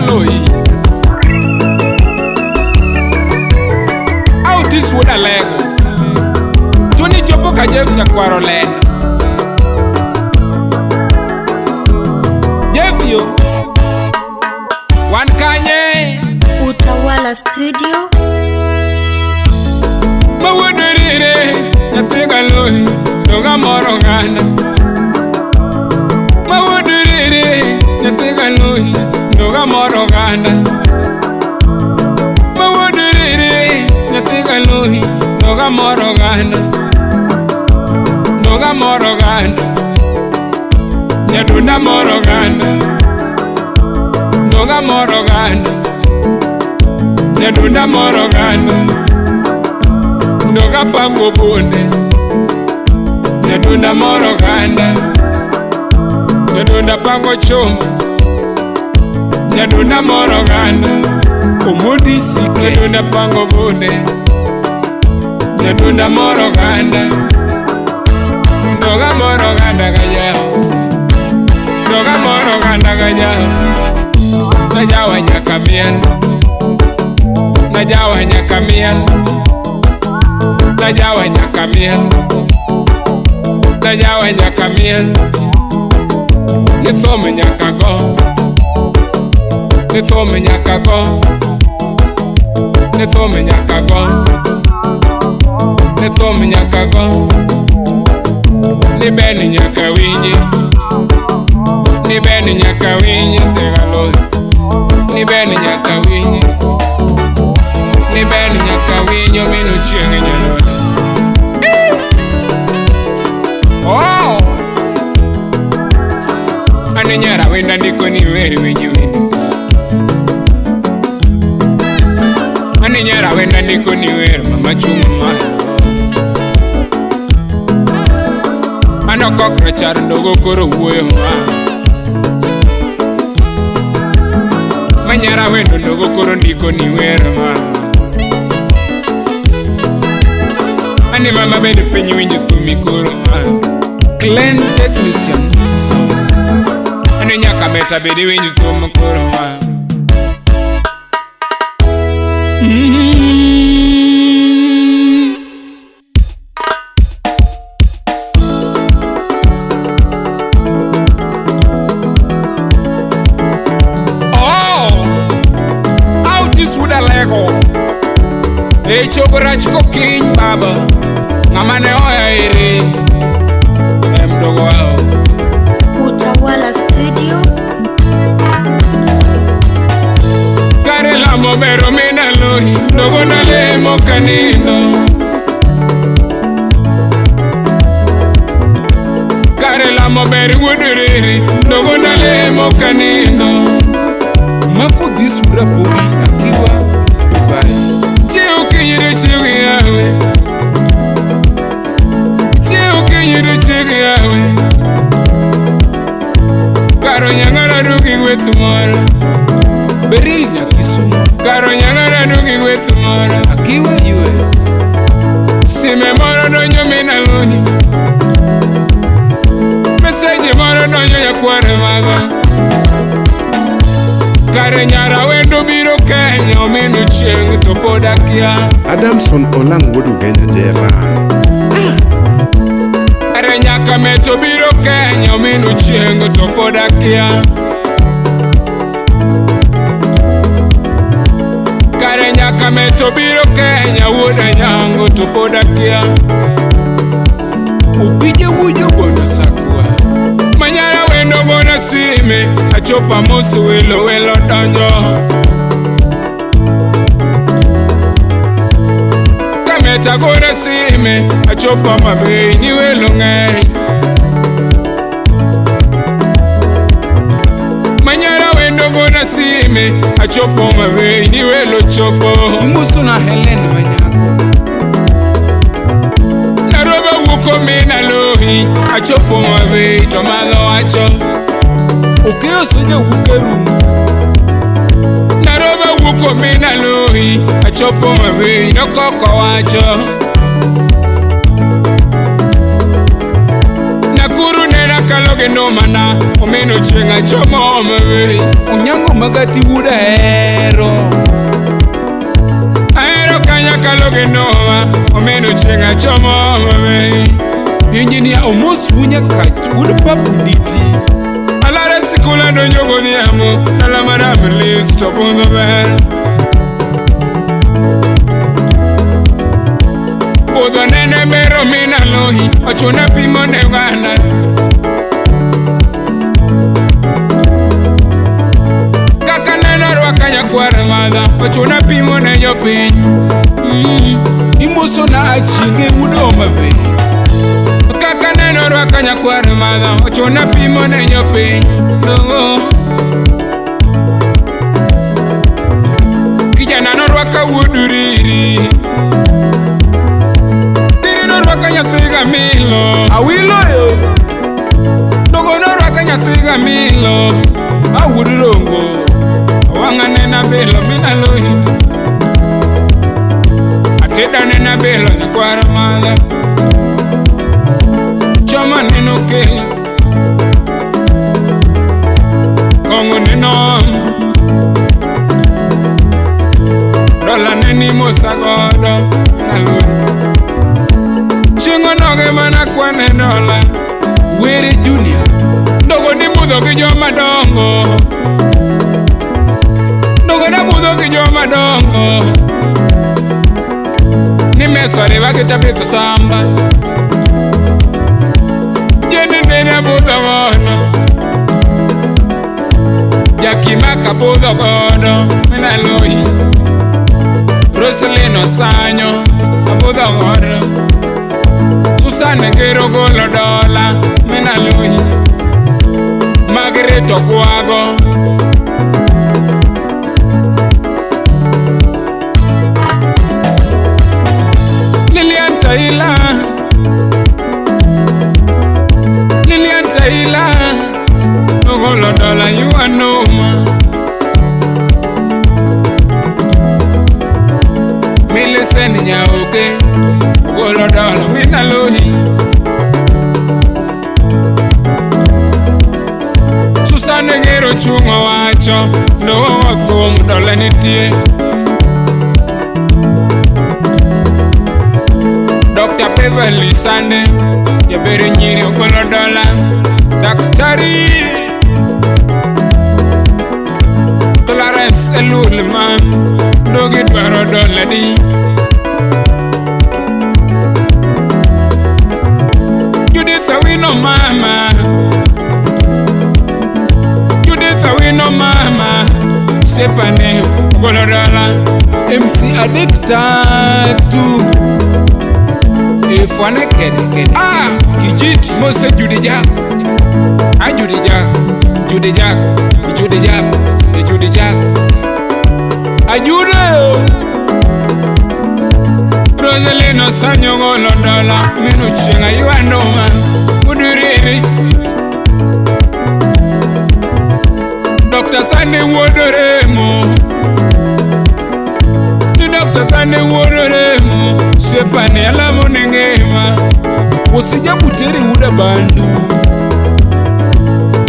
galoyi. Autis wuod Alego. Tony chopo ka Jeff nyakwaro lenda. Jeff yo. Wan kanye. Utawala Studio. Mawuod rire nyathi galoyi donga moro gana. Mawuod rire nyathi galoyi donga moro gana. Mawuod rire nyathi galoyi donga moro gana. Donga moro gana. Nyadunda moro gana. Donga moro gana. Nyadunda moro gana. Ndoga pango bunde. Nyadunda moro ganda. Nyadunda pango chuma. Nyadunda moro ganda. Omodi sike. Nyadunda pango bunde. Nyadunda moro ganda. Ndoga moro ganda gajao. Ndoga moro ganda gajao. Najawa nyaka mien. Najawa nyaka mien. Najawa nyaka mien. Najawa nyaka mien. Nithome nyaka go. Nithome nyaka go. Nithome nyaka go. Nithome nyaka go. Nibeni nyaka winji. Nibeni nyaka winji tegalo. Nibeni nyaka winji. Nibeni nyaka winjo minu chieng' nyalone. Oh! Ane nyara wenda ndiko ni weri winji wende. Ane nyara wenda ndiko ni weri mama chuma ma. Ano kok rachar ndogo koro wuoyo ma. Manyara wendo ndogo koro ndiko ni weri ma. Ane mama bende piny winjo thumi koro ma. Glenn Technician Sounds. Ane nyaka meta bende winjo thum koro ma. Oh! Out is wuod Alego. E chogo rach kokiny baba. Ng'ama ne oya ire. E mdogo wao. Utawala Studio. Kare lamo bero mina lohi. Ndogo na lemo kanino. Kare lamo ber wuod riri. Ndogo na lemo kanino. Mako this Rapogi akiwa Dubai. Chiu kinyire chiu yawe. Chiu kinyire chiu yawe. Karo nyangara dugi gweth moro. Beril Nyakisumu. Karo nyangara dugi gweth moro. Akiwa US. Sime moro donjo mina lohi. Meseji moro donjo nyakware maga. Kare nyara wendo biro Kenya ominu chieng' to pod akia. Adamson Olang' wuod Ugenya Jera. Kare nyaka meto biro Kenya ominu chieng' to pod akia. Kare nyaka meto biro Kenya wuod Anyango to pod akia. Opije wujo gono sakwa. Manyara wendo gona sime achopa mosi welo welo donjo. Kameta gona sime achopa mabei ni welo ng'eny. Manyara wendo gona sime achopo mabei ni welo chopo. Imuso na Helen Manyako. Naroba wuko mina lohi achopo mabei to madho wacho. Okeyo soja wuok e rum. Naroba wuko mina lohi achopo mabei nokoko wacho. Nakuru nena kaloge no mana omeno chieng' achomo Homa Bay. Onyango Magati wuod Ahero. Ahero kanya kaloge noma omeno chieng' achomo Homa Bay. Engineer Omos Wunyakach wuod Papu Nditi. Alare sikul adonjo godhiambo dala madam Liz to budho ber. Budho nene bero min alohi ochuna pimo ne oganda. Kaka neno rwaka nyakwar madha ochuna pimo ne jopiny. Imoso na Achienge wuod Homa Bay. Kaka neno rwaka nyakwar madha ochuna pimo ne jopiny. No. Kijana norwaka wuod Uriri. Diri norwaka nyathi Gamilo. Awilo yo. Dogo norwaka nyathi Gamilo. A wuod Rongo. Wang'a nena bilo minalohi. Ateda nena bilo nyakwar madha. Choma neno kel. Kong'o neno. Dola neni mosa godo minalohi. Chieng' onoge mana kwane dola. Were Junior. Dogo ni budho gi joma dongo. Dogo na budho gi joma dongo. Ni meso riwa gi tabito samba. Jeni nene budho godo. Jakimaka budho godo minalohi. Roselyn Osanyo abudho godo. Susan Gero golo dola minalohi. Margaret Ogwago. Lilian Taylor. Lilian Taylor ogolo dola you are no man. Millicent Nyaoke ogolo dola minalohi. Susan Gero chungo wacho dogo thum dola nitie. Dr. Beverly Sande jabere nyiri ogolo dola. Daktari Clarence Elulman dogi dwaro dola di. Judith Awino mama. Judith Awino mama sepane ogolo dola. MC Adek Tatu. Efwane kede kede. Ah, Kijiti Mose Judy Jack. Ah, Judy Jack. Judy Jack. Judy Jack. Judy Jack. Ajude. Roselyn Osanyo golo dola minu chieng' aywa nduma uduriri. Dr. Sane wuod Oremo. Ni Dr. Sane wuod Oremo sepane alamo ne ngima. Osija Butere wuod Abandu.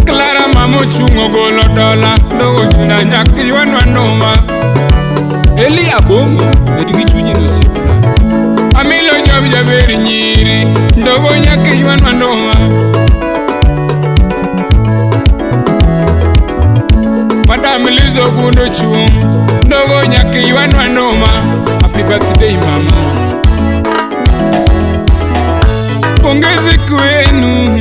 Clara mama ochung'o golo dola dogo juna nyaka ywanwa nduma. Eli Abong'o bed gi chunyi osiepna. Amilo job jaber nyiri ndogo nyaka ywanwa nduma. Madam Liz Ogundo chung' ndogo nyaka ywanwa nduma. Happy birthday mama. Pongezi kwenu.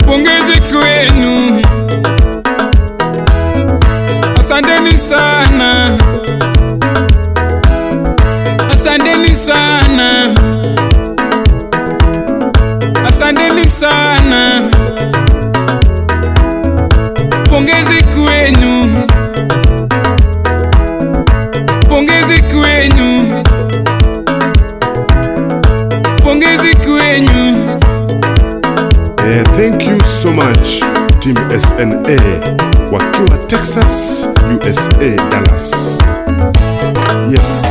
Pongezi kwenu. Asanteni sana. Asanteni sana. Asanteni sana. Pongezi kwenu. Pongezi kwenu. Pongezi kwenu. Thank you so much Team SNA wakiwa Texas, USA, Dallas. Yes.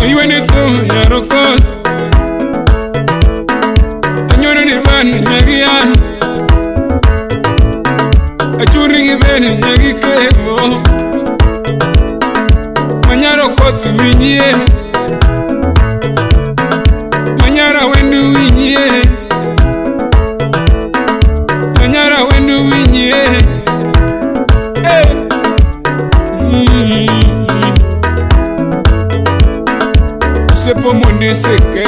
Ayweni thum nyarokot. Ivan Nyagian Achuri gi bene nyagi kebo Manyaro koth winjie Manyara wendu winjie Manyara wendu winjie. Eh. Sepo mondi seke.